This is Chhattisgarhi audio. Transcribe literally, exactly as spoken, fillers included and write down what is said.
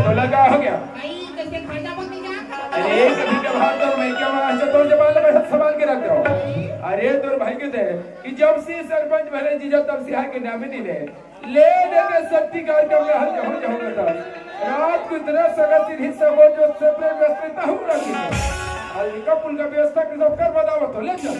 तो लगा हो गया। अरे कभी कभार तो मैं क्या वहाँ से तोर जबान लगा संभाल के रख रहा हूँ। अरे तोर भाई के थे कि जब से सरपंच बने जीजा तब से यहाँ के नाम ही नहीं ले। ले देके सत्ती कार्यक्रम में हर जहाँ जाऊंगा था। रात को इतना सगा सीधी सगो जो सेपरेट व्यवस्था हूँ रखी। और इनका पुल का व्यवस्था के सब कर बताओ तो ले चल।